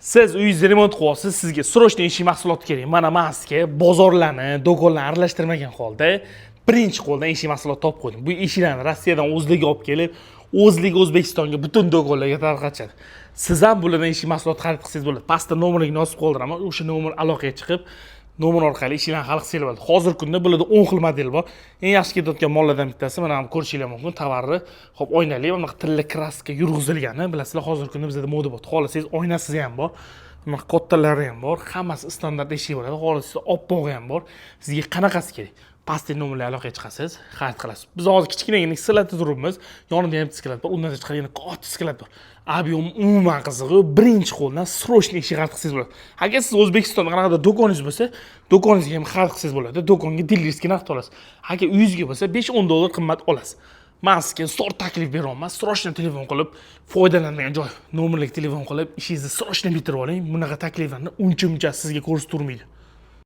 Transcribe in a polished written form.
Siz uyingizni remont qilyapsiz, sizga срочно eshik mahsuloti kerak. Mana man sizga bozorlarni, do'konlarni aralashtirmagan holda birinchi qo'ldan eshik mahsuloti topib qo'ydim. Bu eshiklarni Rossiyadan o'zligi olib kelib, o'zligi O'zbekistonga butun do'konlarga tarqatishadi. Siz ham bulardan eshik mahsuloti xarid qilsangiz bo'ladi. Pastda nomerligini yozib qoldiraman. O'sha nomer aloqaga chiqib, nomer orqali eshiklarni xarid qilsanglar bo'ladi. Hozirgi kunda bularda 10 xil model bor. Eng yaxshi ketayotgan mollardan bittasi mana bu, ko'rishinglar mumkin. Tovarni, hop, oynali, bunaqa tilla краска yurg'izilgani. Bilasizlar, hozirgi kunda bizada moda bor. Xohlasangiz, oynasiz ham bor. Bunaqa kattalari ham bor. Hammasi standart eshik bo'ladi. Xohlasangiz, oppog'i ham bor. Sizga qanaqasi kerak? Pastdagi nomerga aloqaga chiqasiz, xarid qilasiz. Biz hozir kichkinagina складda turibmiz. Yonida ham склад bor, undan tashqari yana katta склад bor. Объем umuman qizig'i, birinchi qo'ldan срочно eshik xarid qilsangiz bo'ladi. Agar siz O'zbekistonda qanaqadir do'koningiz bo'lsa, do'koningizga ham xarid qilsangiz bo'ladi. Do'konga дилерский narxda olasiz. Agar uyingizga bo'lsa, 5-10 dollar qimmat olasiz. Man sizga zo'r taklif beryapman. Срочно telefon qilib, foydalanadigan joy. Nomerlik telefon qilib, ishingizni срочно bitirib oling. Bunaqa takliflarni uncha muncha sizga ko'rsatib turmaydi.